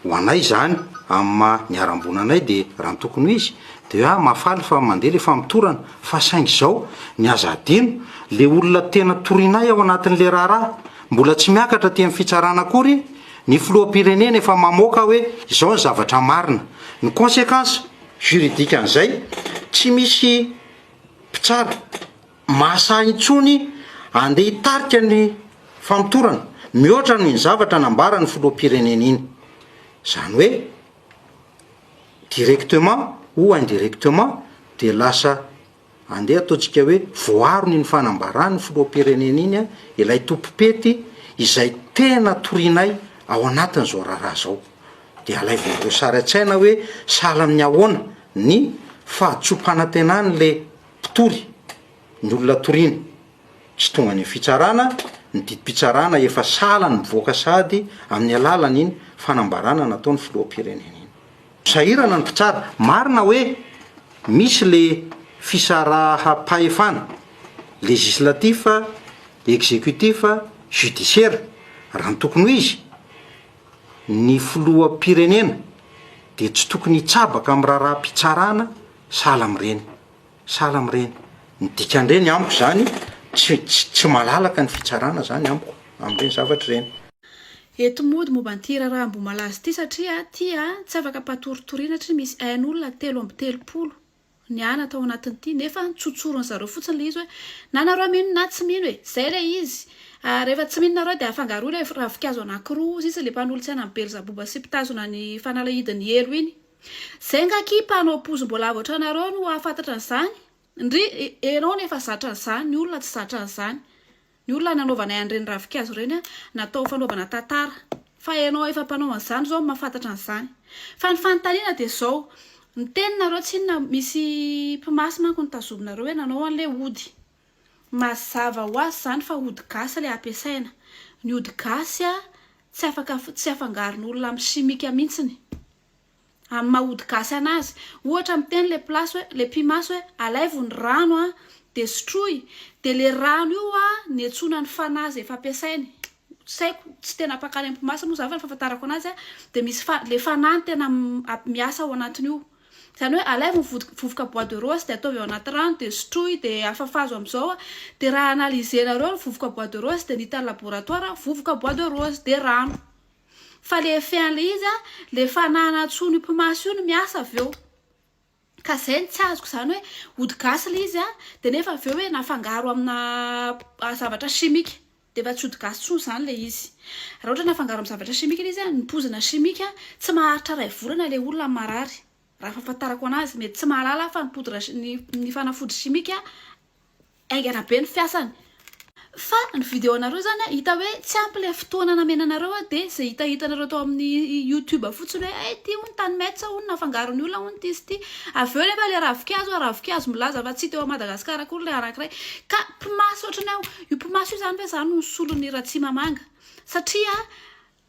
Ho anay izany, amin'ny maha niharam-boina anay dia raha ny tokony ho izy dia hoe ah mahafaly fa mandeha le famotorana fa saingy izao ny aza adino le olona tena torianay ao anatin'le raharaha mbola tsy miakatra aty amin'ny fitsarana akory ny filoham-pirenena efa mamoaka hoe izao ny zavatra marina ny conséquence juridique an'izay tsy misy mpitsara mahasahy intsony andeha hitarika ny famotorana mihoatra noho iny zavatra nambaran'ny filoham-pirenena iny. Izany hoe directement ou indirectement dia lasa andeha ataontsika hoe voaarony iny fanambaran'ny filoham-pirenena iny ilay tompom-pety izay tena torianay ao anatin'izao raharaha izao. Dia alaivo sary an-tsaina hoe sahala amin'ny ahoana ny fahadisoam-panantenan'ilay mpitory, ny olona toriana tsy tonga any amin'ny fitsarana, ny didim-pitsarana efa sahala ny mivoaka sahady amin'ny alalan'iny fanambarana nataon'ny filoham-pirenena iny. Sahirana ny mpitsara. Marina hoe misy le fisaraham-pahefana, législatif, exécutif, judiciaire, raha ny tokony ho izy, ny filoham-pirenena dia tsy tokony hitsabaka amin'ny raharaham-pitsarana sahala amin'ireny. Sahala amin'ireny. Ny dikan'ireny amiko izany, tsy tsy tsy malalaka ny fitsarana izany amiko amin'ireny zavatra ireny. Eto mody momba an'ity raharaha Ambohimalaza ity satria ity tsy afaka ampatoritoriana satria misy ain'olona 33 niana tao anatin'ity nefa ntsotsorin'ny zareo fotsiny ilay izy hoe na nareo mino na tsy mino e! Zay ilay izy. Rehefa tsy mino nareo dia afangaroy ilay ravinkazo anankiroa hozy izy ilay mpanolotsaina an'i Belzaboba sy mpitazona ny fanalahidin'ny helo iny. Zay nga akia mpanao pozim-boalavo otranareo no hahafantatra an'izany? Ndry, enao no efa zatra an'izany, ny olona tsy zatra an'izany. Ny olona nanaovanay an'ireny ravinkazo ireny natao fanaovana tantara. Fa enao efa mpanao an'izany izao no mahafantatra an'izany. Fa ny fanontaniana dia izao, miteny nareo tsinona misy mpimasy manko notazominareo hoe nanao an'ilay ody. Mazava ho azy izany fa ody gasy ilay ampiasaina. Ny ody gasy tsy afaka tsy afangaron'olona amin'ny simika mihitsiny. Amin'ny maha ody gasy anazy. Ohatra miteny le place hoe, le mpimasy hoe alaivo ny rano an, de sotroy, de le rano io an niantsoana ny fanahy zay efa ampiasainy. Tsy haiko, tsy tena mpankany amin'ny mpimasy moa za fa ny fahafantarako anazy an, de misy fa, le fanahy no tena miasa ao anatin'io. Izany hoe alaivo ny vovoka bois de rose de ataovy ao anaty rano de sotroy de afafazo amin'izao an, de raha analyser-nareo ny vovoka bois de rose de ny hitan'ny laboratoire vovoka bois de rose de rano. Fa le effet an'le izy a, le fanahy nantsoin'io mpimasy io no miasa avy eo. Ka zay no tsy azoko zany hoe ody gasy le izy a, de nefa avy eo hoe nafangaro amina zavatra chimique, de efa tsy ody gasy tsony zany le izy. Raha ohatra nafangaro amin'ny zavatra chimique le izy a, ny poizina chimique tsy maharitra iray volana le olona marary, raha fahafantarako anazy, mety tsy mahalala aho fa ny poudre ny ny fanafody chimique Haingana be ny fiasany. Fa ny video anareo zany a, hita hoe tsy ampy le fotoana namena anareo a, de ze hitahitanareo tao amin'ny youtube fotsiny hoe hay ty hono tany Metz hono nafangaron'ny olona hono ty sy ty, avy eo nefa le ravinkazo a, ravinkazo milaza fa tsy hita eo à Madagascar akory le anakiray, ka mpimasy ohatrany aho, io mpimasy io zany ve zany no nisolo ny Ratsimamanga, satria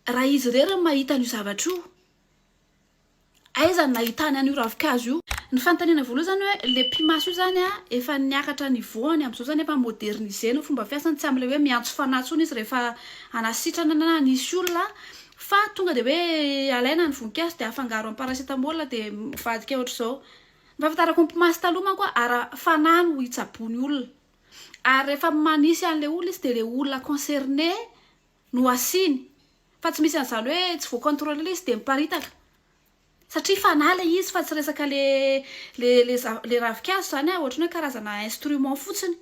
raha izy irery no mahita an'io zavatra io. Aiza no nahitany an'io ravinkazo io? Ny fanontaniana voalohany zany hoe le mpimasy io zany a efa niakatra niveau-ny amin'izao zany efa moderniser ny fomba fiasany tsy amin'ilay hoe miantso fanahy intsony izy rehefa hanasitrana na hanisy olona fa tonga dia hoe alaina ny voninkazo dia afangaro amin'ny paracetamol dia mivadika ohatr'izao. Ny fahafantarako ny mpimasy taloha manko ara fanahy no hitsaboany olona ary rehefa manisy an'ilay olona izy dia ilay olona concerné no asiany fa tsy misy an'izany hoe tsy voa-contrôle ilay izy dia miparitaka satria fanahy ilay izy fa tsy resaka le le le za- le ravinkazo izany a, ohatran'ny hoe karazana instrument fotsiny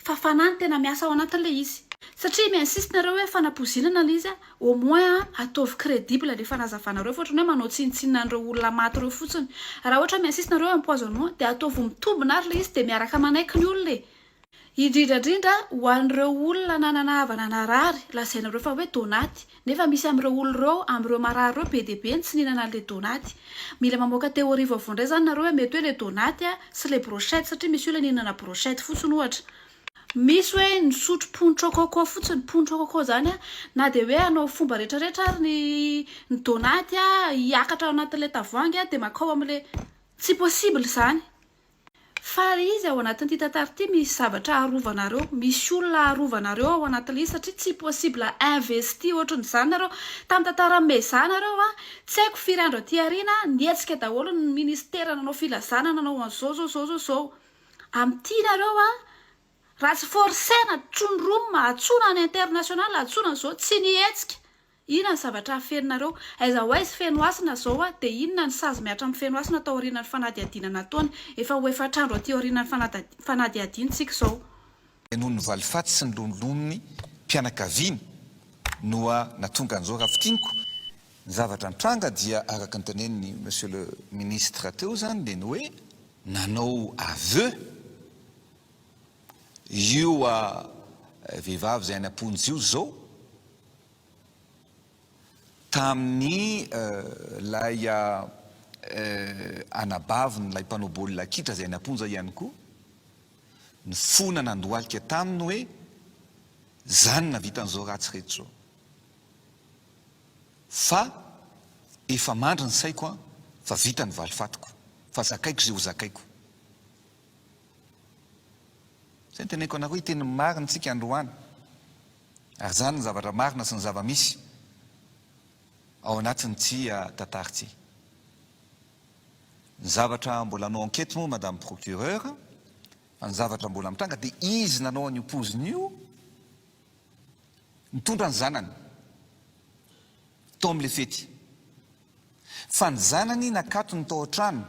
fa fanahy no tena miasa ao anatin'ilay izy. Satria mi-insiste nareo hoe fanapoizinana ilay izy a, au moins a ataovy crédible ilay fanazavanareo fa ohatran'ny hoe manao tsinontsinona an'ireo olona maty ireo fotsiny. Raha ohatra hoe mi-insiste nareo hoe empoisonnement dia ataovy mitombina ary ilay izy dia miaraka manaiky ny olona e. Indrindra indrindra ho an'ireo olona nanana havana narary, lazainareo fa hoe donaty, nefa misy amin'ireo olona ireo, amin'ireo marary ireo be dia be ny tsy nihinana an'ilay donaty. Mila mamoaka théorie vaovao indray izany nareo hoe mety hoe ilay donaty sy ilay brochette satria misy olona nihinana brochette fotsiny ohatra. Misy hoe nisotro poncho coco fotsiny, poncho coco izany na dia hoe hanao fomba rehetra rehetra ary ny ny donaty hiakatra ao anatin'ilay tavoahangy dia mankao amin'ilay, tsy possible izany. Fa izy ao anatin'ity tantara ity misy zavatra arovanareo, misy olona arovanareo ao anatin'ilay izy satria tsy possible investi ohatran'izany nareo. Tamin'ny tantaran'i Meza nareo an, tsy haiko firy andro aty aoriana, nihetsika daholo ny ministera nanao filazana nanao an'izao zao zao zao zao. Amin'ity nareo an, raha tsy forcer-na, tsonromina, antsoina any international, antsoina an'izao, tsy nihetsika. Inona ny zavatra afeninareo? Aiza ho aiza Fenohasina zao a? Dia inona ny sazy mihatra amin'i Fenohasina tao aorianan'ny fanadihadiana nataony? Efa ho efatr'andro aty aorianan'ny fanadihadiana tsika izao. Noho ny valifaty sy ny loniloniny mpianakaviana no nahatonga an'izao raha fintiniko. Ny zavatra nitranga dia araka ny tenenin'i Monsieur le Ministre teo izany dia ny hoe nanao aveu io vehivavy izay any am-ponja io izao tamin'ny ilay anabaviny ilay mpanao baolina kitra izay any am-ponja ihany koa, nifona nandohalika taminy hoe zany nahavita an'izao ratsy rehetra izao fa efa mandry ny saiko an fa vita ny valifatiko fa zakaiko izay ho zakaiko. Izay no teneniko anareo hiteny ny marina isika androany. Ary izany ny zavatra marina sy ny zava-misy ao anatin'ity tantara ity. Ny zavatra mbola hanao enquête moa Madame Procureur, fa ny zavatra mbola mitranga dia izy nanao an'io poziny io, nitondra ny zanany tao amin'ilay fety. Fa ny zanany nakatony tao an-trano,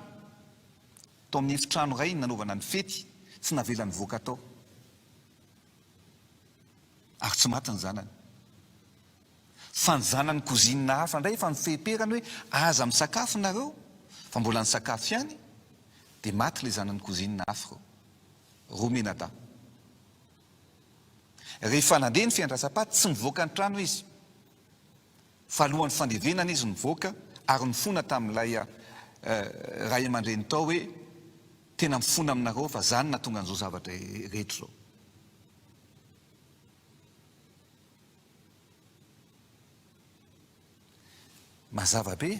tao amin'ny efitrano iray nanaovana ny fety, tsy navela nivoaka tao. Ary tsy maty ny zanany. Fa ny zanany cousine hafa indray efa nifehiperany hoe aza misakafo nareo fa mbola nisakafo ihany dia maty ilay zanany cousine hafa ireo. Roa mianadahy. Rehefa nandeha ny fiandrasam-paty tsy nivoaka ny trano izy. Fa alohan'ny fandevenana izy nivoaka ary nifona tamin'ilay ray aman-dreny tao hoe tena mifona aminareo aho fa za no nahatonga an'izao zavatra rehetra izao. Mazava be,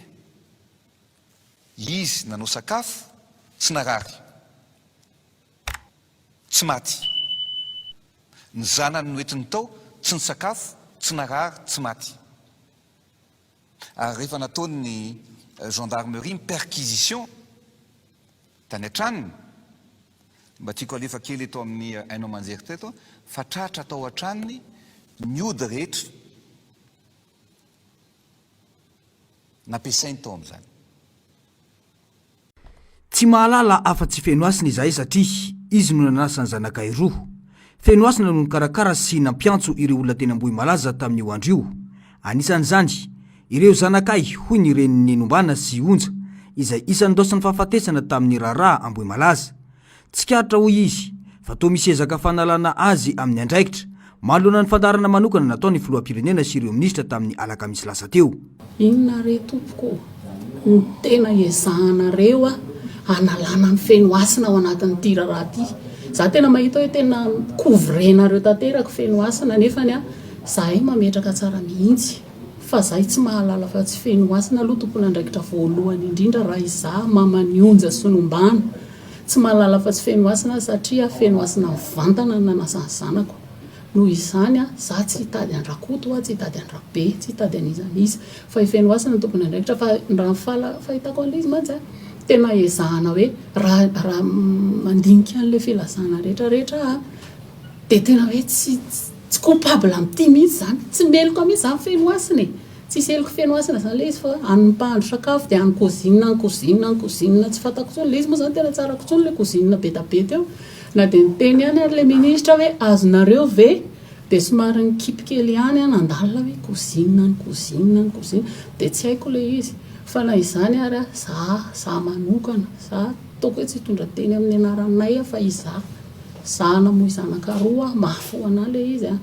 izy nanao sakafo, tsy narary, tsy maty. Ny zanany noentiny tao, tsy nisakafo, tsy narary, tsy maty. Ary rehefa nataon'ny gendarmerie ny perquisition tany an-tranony, mba tiako alefa kely eto amin'ny haino aman-jery teto, fa tratra tao an-tranony ny ody rehetra nampiasainy tao amin'izany. Tsy mahalala afa-tsy Fenohasina izahay satria izy no nanasa ny zanakay roa. Fenohasina no nikarakara sy nampiantso ireo olona teny Ambohimalaza tamin'io andro io. Anisan'izany, ireo zanakay, hoy ny renin'i Nombana sy Onja, izay isan'ny daosin'ny fahafatesana tamin'ny raharaha Ambohimalaza. Tsikaritra, hoy izy, fa toa misy ezaka fanalana azy amin'ny andraikitra, manoloana ny fandaharana manokana nataon'ny filoham-pirenena sy ireo minisitra tamin'ny alakamisy lasa teo. Inona re tompoko ô no tena ezahanareo hanalana an'i Fenohasina ao anatin'ity raharaha ity? Za tena mahita hoe tena couvrer-nareo tanteraka Fenohasina nefany a zahay mametraka tsara mihitsy fa zahay tsy mahalala fa tsy Fenohasina aloha tompon'andraikitra voalohany indrindra raha izaho maman'i Onja sy Nombana Tsy mahalala afa-tsy Fenohasina aho satria Fenohasina mivantana no nanasa ny zanako. Noho izany aho, za tsy hitady an-dRakoto aho, tsy hitady an-dRabe, tsy hitady an'iza n'iza. Fa i Fenohasina no tompon'andraikitra fa raha ny fahala fahitako an'ilay izy mantsy an, tena ezahana hoe raha raha mandinika an'ilay filazana rehetra rehetra aho dia tena hoe tsy tsy coupable amin'ity mihitsy izany, tsy meloka mihitsy izany Fenohasina e! Tsisy heloka feno hasina zany le izy fa any mpahandro sakafo de any cuisine any cuisine any cuisine tsy fantako tsony le izy moa zany tena tsy arako tsony le cuisine be da be teo na de niteny ihany ary le ministre hoe azonareo ve de somary nikipy kely ihany aho nandalina hoe cuisine any cuisine any cuisine de tsy haiko le izy fa na izany ary aho za za manokana za ataoko hoe tsy hitondra teny amin'ny anaranay aho fa izaho za namoy zanaka roa aho mafy ho anah le izy an.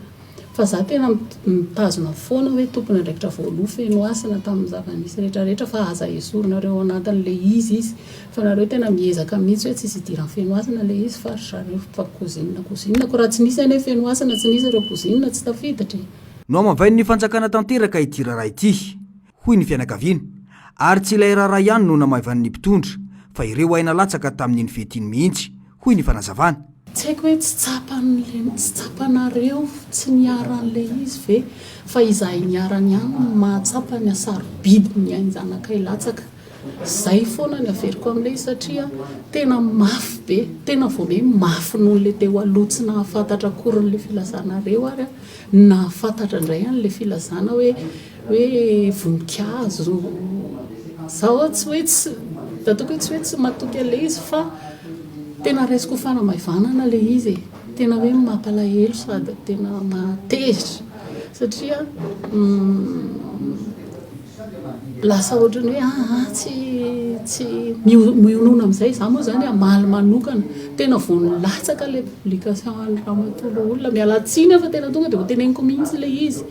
Fa za tena mitazona foana hoe tompon'andraikitra voaloha feno hasina tamin'ny zava-nisy rehetra rehetra fa aza esorinareo ao anatin'le izy izy fa nareo tena miezaka mihitsy hoe tsisy idiran'i feno hasina le izy fa ry zareo fa cousine cousine ko raha tsy nisy anie feno hasina tsy nisy ireo cousine tsy tafiditra e. Nohamavain'ny fanjakana tanteraka ity raharaha ity, hoy ny fianakaviana, ary tsy ilay raharaha ihany no namaivan'ny mpitondra, fa ireo aina latsaka tamin'iny fety iny mihitsy, hoy ny fanazavana. Tsy haiko hoe tsy tsapan'le tsy tsapanareo tsy niharan'le izy ve fa izahay niharany ihany no mahatsapa ny hasarobidin'ny ain-janakay latsaka. Zay foana ny averiko amin'ilay izy satria tena mafy be, tena vao miha mafy noho ilay teo aloha tsy nahafantatra akory an'ilay filazanareo ary aho no nahafantatra indray an'ilay filazana hoe hoe voninkazo. Zaho tsy hoe tsy ataoko hoe tsy hoe tsy matoky an'ilay izy fa tena raisiko ho fanamaivanana ilay izy e. Tena hoe mampalahelo sady tena mahatezitra satria Lasa ohatran'ny hoe aa tsy tsy mionona amin'izay, izaho moa izany hamaly manokana, tena vao nilatsaka ilay publication an'i ramatoa loholona, miala tsiny aho fa tena tonga dia ho teneniko mihitsy ilay izy,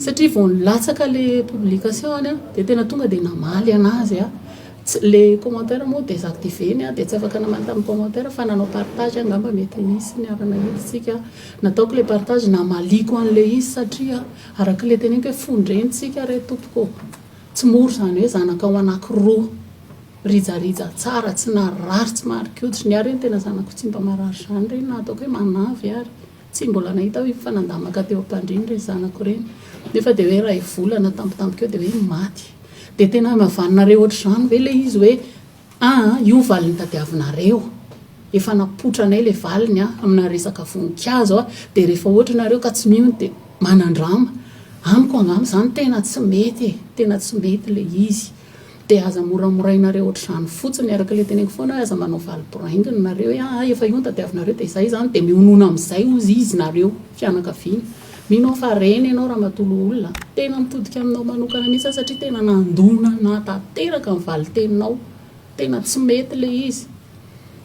satria vao nilatsaka ilay publication-ny aho dia tena tonga dia namaly an'azy aho, tsy ilay commentaire moa désactiver-ny aho dia tsy afaka namaly tamin'ny commentaire fa nanao partage aho angamba mety nisy niara-nahita isika, nataoko ilay partage namaliako an'ilay izy satria Araka ilay teneniko hoe fon-dreny tsika re tompoko ô! Tsy mora izany hoe zanakao anakiroa rijarija tsara tsy narary tsy marikoditra, ny ahy reny tena zanako tsy mba marary izany reny na ataoko hoe manavy ary tsy mbola nahita aho fa nandamaka teo am-pandriana ireny zanako ireny nefa dia hoe iray volana tampotampoka eo dia hoe maty dia tena hamavanareo ohatr'izany ve ilay izy hoe Aa io valiny tadiavinareo, efa napotranay le valiny a, amina resaka voninkazo a, de rehefa ohatra nareo ka tsy mino de manandrama, amiko angamba zany tena tsy mety e, tena tsy mety le izy, de aza moramorainareo ohatr'izany fotsiny, araka le teneniko foana hoe aza manao valy boraingina nareo hoe aa efa io no tadiavinareo de zay zany de mionona amizay ozy izy nareo fianakaviana, mino aho fa reny ianao ramatoa loholona a, tena mitodika aminao manokana mihitsy aho satria tena nandona anah tanteraka ny valin-teninao, tena tsy mety le izy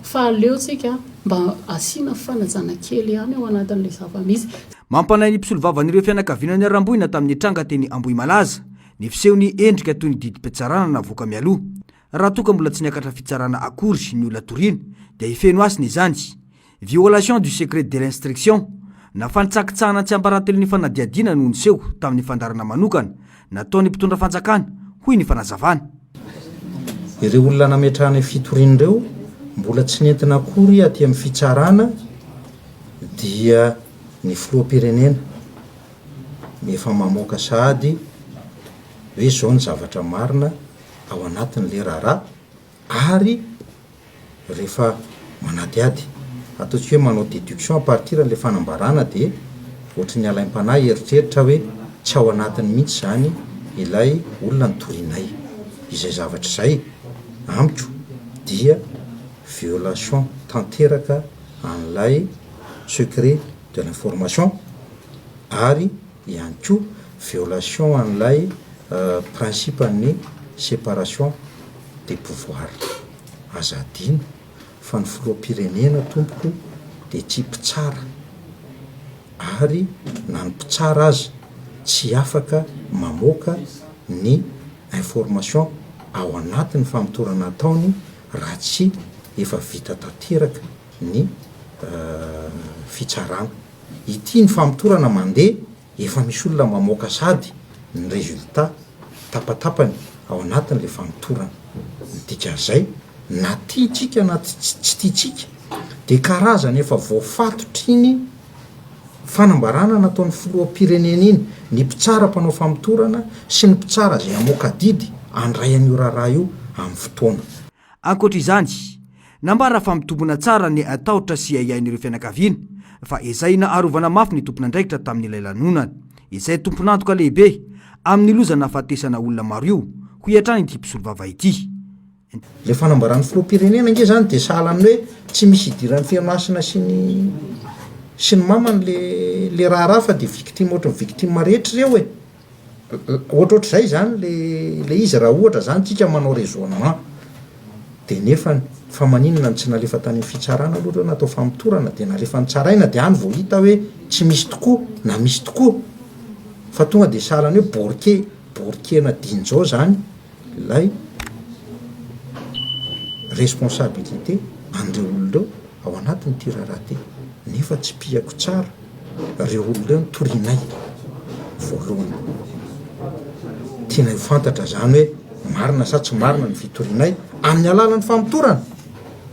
fa aleo tsika mba asiana fanajana kely ihany ao anatin'le zava-misy. Mampanahy ny mpisolovavan'ireo fianakaviana niharam-boina tamin'ny tranga teny Ambohimalaza ny fisehon'ny endrika toy ny didim-pitsarana navoaka mialoha. Raha toa ka mbola tsy niakatra fitsarana akory ny olona toriana dia hifeno hasina izany. Violation du secret de l'instruction na fanitsakitsahana tsiambaratelon'ny fanadihadiana no niseho tamin'ny fandaharana manokana nataon'ny mpitondra fanjakana, hoy ny fanazavana. Ireo olona nametrahana io fitoriana ireo mbola tsy nentina akory aty amin'ny fitsarana dia ny filoham-pirenena no efa mamoaka sahady hoe izao ny zavatra marina ao anatin'ilay raharaha ary rehefa manadihady, ataontsika hoe manao déduction à partir an'ilay fanambarana dia ohatry ny alaim-panahy hieritreritra hoe tsy ao anatiny mihitsy izany ilay olona nitorianay. Izay zavatra izay amiko dia violation tanteraka an'ilay secret de l'information ary ihany koa violation an'ilay principe an'ny séparation des pouvoirs. Aza adino fa ny filoham-pirenena tompoko dia tsy mpitsara ary na ny mpitsara aza tsy afaka mamoaka ny information ao anatin'ny famotorana ataony raha tsy efa vita tanteraka ny fitsarana. Ity ny famotorana mandeha efa misy olona mamoaka sady ny résultat tapatapany ao anatin'ilay famotorana. Ny dikan'izay na tiantsika na tsy tiantsika dia karazany efa voafatotra iny fanambarana nataon'ny filoham-pirenena iny ny mpitsara mpanao famotorana sy ny mpitsara izay hamoaka didy handray an'io raharaha io amin'ny fotoana. Ankoatra izany, nambara fa mitombina tsara ny tahotra sy ahiahin'ireo fianakaviana fa ezahina arovana mafy ny tompon'andraikitra tamin'ilay lanonana, izay tompon'antoka lehibe amin'ny loza nahafatesana olona maro io, hoy hatrany ity mpisolovava ity. Ilay fanambaran'ny filoham-pirenena ange izany dia sahala amin'ny hoe tsy misy idiran'ny Fenohasina sy ny sy ny mamany le le raharaha fa dia victime ohatry ny victime rehetra ireo e! Ohatrohatr'izay izany le le izy raha ohatra izany tsika manao raisonnement de nefany fa maninona no tsy nalefa tany amin'ny fitsarana aloha ireo natao famotorana de nalefa notsaraina de any vao hita hoe tsy misy tokoa na misy tokoa fa tonga de sahalan'ny hoe borke borkena dinjao zany ilay responsabilité an'ireo olona ireo ao anatin'ity raharaha ity nefa tsipihako tsara ireo olona ireo no torianay voalohany. Tianay ho fantatra izany hoe marina sa tsy marina ny fitorianay amin'ny alalan'ny famotorana.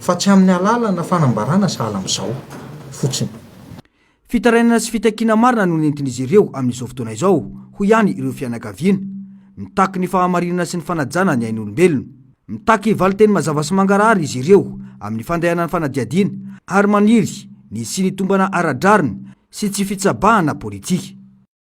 fa tsy amin'ny alalana fanambarana sahala amin'izao fotsiny. Fitarainana sy fitakiana marina no nentin'izy ireo amin'izao fotoana izao, hoy ihany ireo fianakaviana. Mitaky ny fahamarinana sy ny fanajana ny ain'olombelona. Mitaky valinteny mazava sy mangarahara izy ireo amin'ny fandehanan'ny fanadihadiana ary maniry ny hisian'ny tombana ara-drariny sy tsy fitsabahana politika.